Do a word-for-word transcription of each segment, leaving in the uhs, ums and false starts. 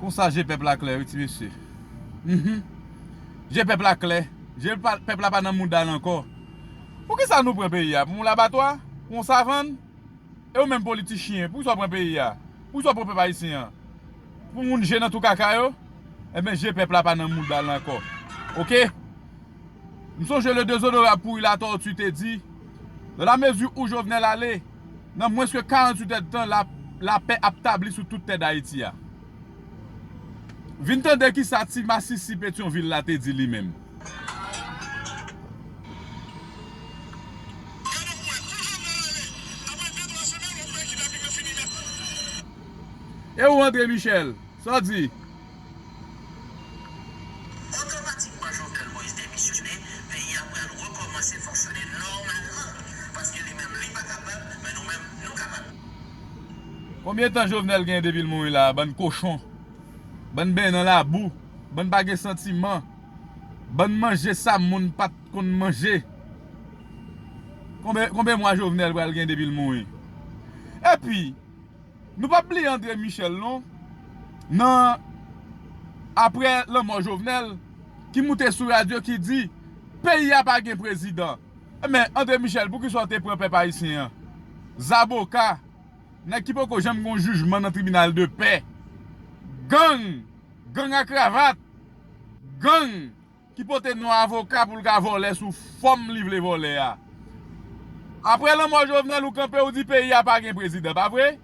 Konsa je pèp la klè, wi, ti mesye. Mhm. Je pèp la klè. Je pa- pèp la pa nan mouda l ankò. Poukisa nou pran peyi a? Pou yon labatwa? Pou yon savann? E ou menm politichyen, poukisa w pran peyi a? Poukisa w pran pèp ayisyen an? Pou moun je nan twou kaka yo? Enben, je pèp la pa nan mouda l ankò. Oke? M sonje le dezonorab Pourri Latortue te di, dans la mesure où Jovenel ale, nan mwens ke karanntuit èdtan, la, lapè ap tabli sou tout tè Dayiti a. Vin tande kisa ti masisi Petyonvil la te di li menm. E ou, André Michel, sa w di? Otomatikman, Jovenel Moïse demisyone, peyi a pral rekòmanse fonksyone nòmalman, paske li menm li pa kapab, men nou menm nou kapab. Konbyen tan Jovenel gen depi l mouri la, bann kochon? Bann benyen nan labou, bann pa gen santiman, bann manje sa moun pa t konn manje. Konbyen, konbyen mwa Jovenel pral gen depi l mouri? Epi, nou p ap bliye André Michel non, nan, apre lanmò Jovenel, ki moute sou radyo ki di, peyi a pa gen prezidan. Enben, André Michel, poukisa w te pran pèp ayisyen an? Zaboka, nèg ki poko janm gen yon jijman nan tribinal de pè. Gang, gang a kravat, gang ki pote non avoka pou l ka vòlè sou fòm li vle vòlè a. Apre lanmò Jovenel, ou kanpe, ou di peyi a pa gen prezidan, pa vre?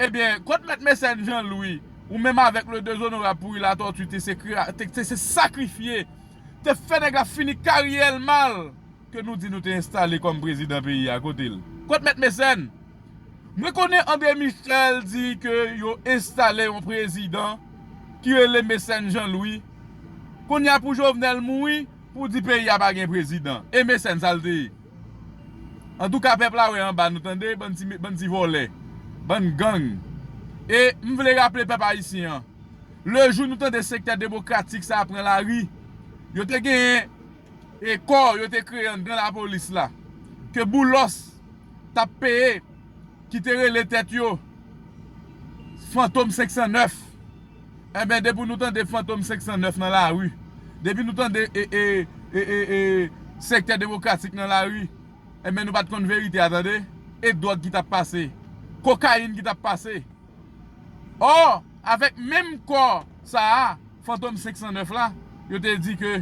Ebyen, kot mèt Mecène Jean Louis, ou menm avèk le dezonorab Pourri Latortue te se kra- te, te se sakrifye, te fè nèg la fini karyè l mal, ke nou di nou te enstale kòm prezidan peyi a, kote l? Kot mèt Mecène? Mwen konnen André Michel di ke yo enstale yon prezidan ki rele Mecène Jean Louis. Kounye a pou Jovenel mouri, pou di peyi a pa gen prezidan. E Mecène sa l te ye? Antouka, pèp la wè anba nou, tande, bann ti, bann ti vòlè, bann gang. E m vle raple pèp ayisyen an, le jou nou tande sektè demokratik sa a pran lari, yo te genyen e kò yo te kreye anndan lapolis la, ke Boulos t ap peye, ki te rele tèt yo Fantom senk san nèf. Enben, depi nou tande Fantom senk san nèf nan lari, depi nou tande e, e, e, e, e, sektè demokratik nan lari, enben, nou pa t konn verite a, tande, e dwòg ki t ap pase, kokayin ki t ap pase. Ò, avèk menm kò sa a, Fantom senk san nèf la, yo te di ke